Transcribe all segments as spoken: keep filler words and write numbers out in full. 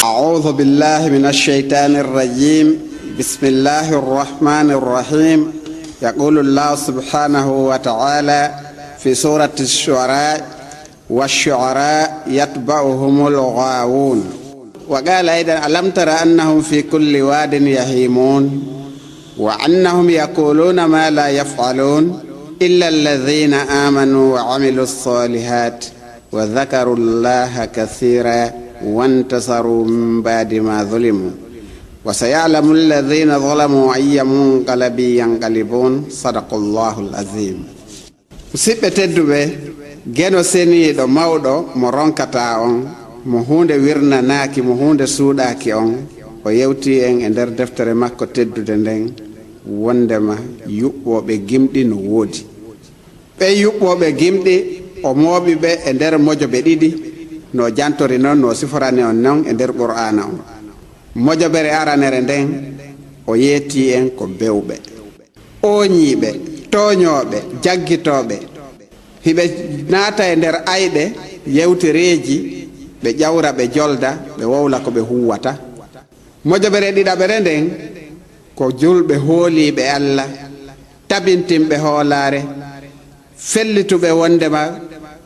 أعوذ بالله من الشيطان الرجيم. بسم الله الرحمن الرحيم. يقول الله سبحانه وتعالى في سورة الشعراء: والشعراء يتبعهم الغاوون. وقال أيضا: ألم تر أنهم في كل واد يهيمون وأنهم يقولون ما لا يفعلون إلا الذين آمنوا وعملوا الصالحات وذكروا الله كثيرا وانتصروا من بعد ما ظلموا وسيعلم الذين ظلموا أي منقلب ينقلبون. صدق الله العظيم. Musidɓe tedduɓe, Geno seniiɗo mawɗo mo ronkataa on, mo huunde wirnanaaki, mo huunde suuɗaaki on, o yewtii en e nder deftere makko teddude nden, wonndema yuɓɓooɓe gimɗi no woodi. Ɓen yuɓɓooɓe gimɗi, o mooɓi ɓe e nder mojobe ɗiɗi, no jantori non, no siforani on non e nder Qur'aana on. Mojobere aranere nden, o yeetii en ko bewɓe, ooñiiɓe, tooñooɓe, jaggitooɓe. Hiɓe naata e nder ayɓe, yewtereeji, ɓe ƴawra, ɓe jolda, ɓe wowla ko ɓe huuwata. Mojobere ɗiɗaɓere nden, ko julɓe hooliiɓe Alla, tabintinɓe hoolaare, fellituɓe wonndema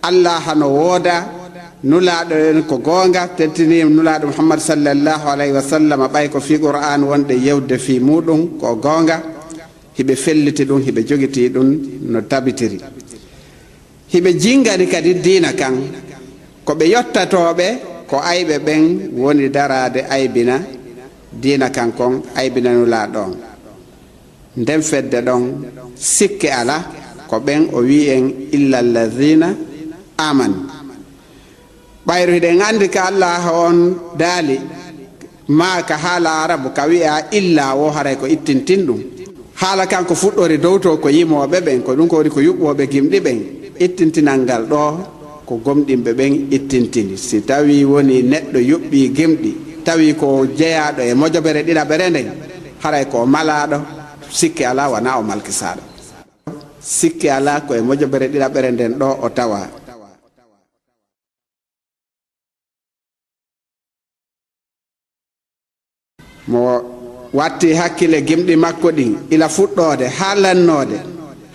Alla hano wooda, Nulaaɗo en ko goonga, tentinii Nulaaɗo Muhammad sallallahu alayhi wa sallam, ɓay ko fii Qur'aan wonɗen yewtude fii muuɗum, ko goonga, hiɓe felliti ɗum, hiɓe jogitii ɗum no tabitiri. Hiɓe jingani kadi diina kan, ko ɓe yottatooɓe, ko ayɓe ɓen woni daraade aybina diina kan kon, aybina Nulaaɗo on. Nden fedde ɗon, sikke alaa, ko ɓen o wi'i en, "Illa allazina amanu." Ɓayru hiɗen anndi ka Allaahu on daali, maa ka haala Arabu ka wi'a illa wo haray ko ittintin ɗum. Haala kan ko fuɗɗori dow to ko yimooɓe ɓen, ko ɗum ko woni ko yuɓɓooɓe gimɗi ɓen. Ittintinal ngal ɗoo ko gomɗinɓe ɓen ittintini. Si tawii wonii neɗɗo yuɓɓii gimɗi, tawii ko jeyaaɗo e mojobere ɗiɗaɓere nden, haray ko o malaaɗo, sikke alaa, wanaa o malkisaaɗo. Sikke alaa ko e mojobere ɗiɗaɓere nden ɗoo o tawaa. Mo watti hakkile gimɗi makko ɗin ila fuɗɗoode haa lannoode,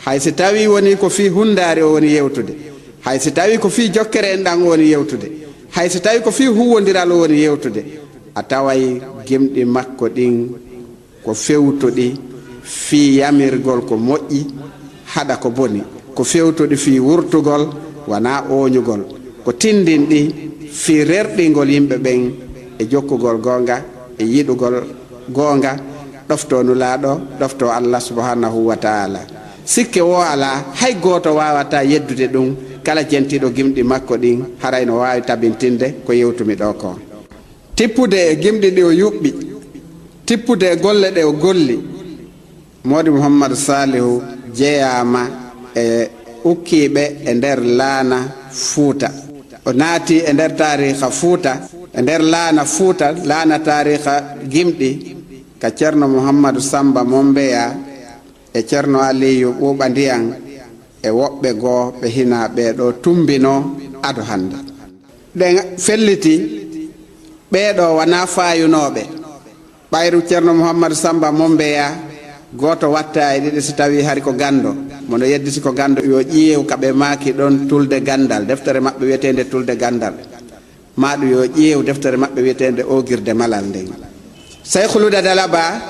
hay si tawii wonii ko fii hunndaari o woni yewtude, hay si tawii ko fii jokkere enɗan o woni yewtude, hay si tawii ko fii huuwondiral o woni yewtude, a taway gimɗi makko ɗin ko fewtuɗi fii yamirgol ko moƴƴi, haɗa ko boni, ko fewtuɗi fii wurtugol, wanaa ooñugol, ko tinndinɗi fii rerɗingol yimɓe ɓen e jokkugol goonga, e yiɗugol goonga, ɗoftoo Nulaaɗo, ɗoftoo Allah subhanahu wa ta'ala. Sikke woo alaa, hay gooto waawataa yeddude ɗum, kala jentiiɗo gimɗi makko ɗin, haray no waawi tabintinde ko yewtumi ɗoo ko. Tippude e gimɗi ɗi o yuɓɓi, tippude e golle ɗe o golli. Moodi Muhammadu Saalihu jeyaama e ukkiiɓe e nder laana Fuuta. O naati e nder taariika Fuuta, e nder laana Fuuta, laana taariika gimɗi ka Ceerno Muhammadu Sammba Mombeya e Ceerno Aliyu Ɓuuɓa Ndiyan e woɓɓe goo ɓe hinaa ɓee ɗoo tumbinoo ado hannde. Ɗen felliti, ɓee ɗoo wanaa faayunooɓe. Ɓayru Ceerno Muhammadu Sammba Mombeya, gooto wattaa e ɗiɗi si tawii hari ko ganndo. Mo no yedditi ko ganndo, yo ƴeew ka ɓe maaki ɗon Tulde Ganndal, deftere maɓɓe wi'eteende Tulde Ganndal. Maa ɗum yo ƴeew deftere maɓɓe wi'eteende Oogirde Malal nden. Seyku Luda Dalaba,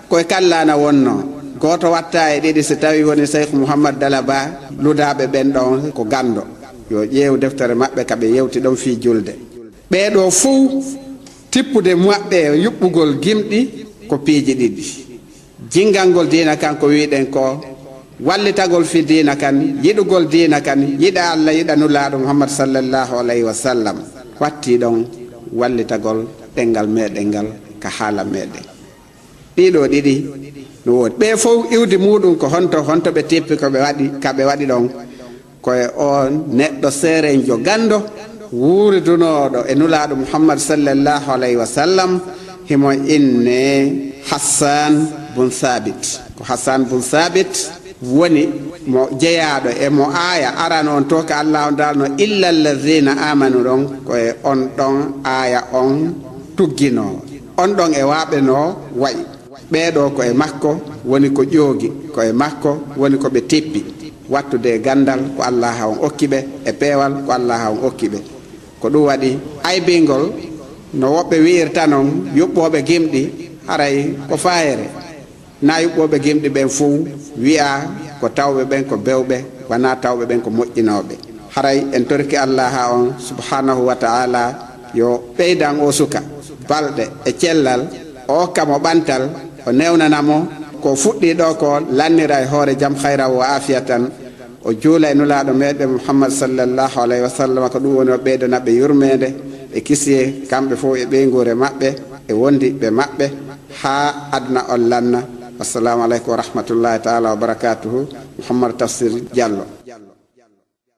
ko e kan laana wonnoo. Gooto wattaa e ɗiɗi si tawii woni Seyku Muhammadu Dalaba, Ludaaɓe ɓen ɗon ko ganndo. Yo ƴeew deftere maɓɓe ka ɓe yewti ɗon fii julde. Ɓee ɗoo fow, tippude maɓɓe e yuɓɓugol gimɗi ko piiji ɗiɗi. Jinngangol diina kan ko wi'uɗen ko, wallitagol fii diina kan, yiɗugol diina kan, yiɗa Allah, yiɗa Nulaaɗo Muhammad sallallahu alayhi wa sallam. Wattii ɗon wallitagol ɗemngal meɗen ngal ka haala meɗen. Ɗii ɗoo ɗiɗi no woodi. Ɓee fow iwdi muuɗum ko honto, honto ɓe tippi ko ɓe waɗi, ka ɓe waɗi ɗon. Ko e on neɗɗo seerenjo ganndo, wuuridunooɗo e Nulaaɗo Muhammad sallallahu alayhi wa sallam, himo innee Hassan bun Saabit. Ko Hassan bun Saabit woni mo jeyaaɗo e mo aaya arano on to ka Allah on daalno, "Illa allazina amanu" ɗon, ko e on ɗon aaya on tugginoo. On ɗon e waaɓe no wa'i. Ɓee ɗoo ko e makko woni ko ƴoogi, ko e makko woni ko ɓe teppi, wattude e ganndal ko Allaaha on okki ɓe, e peewal ko Allaaha on okki ɓe. Ko ɗum waɗi aybingol, no woɓɓe wi'irta non, yuɓɓooɓe gimɗi, haray ko faayere. Naa yuɓɓooɓe gimɗi ɓen fow wi'a ko tawɓe ɓen ko bewɓe, wanaa tawɓe ɓen ko moƴƴinooɓe. Haray en torike Allaaha on subhaanahu wa ta'aalaa yo ɓeydan oo suka balɗe e cellal, o okka mo ɓantal, o newnana mo ko fuɗɗii ɗoo ko, lannira e hoore jam, khayran wa aafiyatan. O juula e Nulaaɗo meɗen Muhammad sallallahu alayhi wa sallam, ko ɗum woni o ɓeydana ɓe yurmeende e kisiyee, kamɓe fow e ɓeynguure maɓɓe e wondiɓɓe maɓɓe, haa aduna on lanna. Wassalaamu aleykum wa rahmatullaahi ta'aalaa wa barakaatuhu. Muhammad Tafsir Jallo.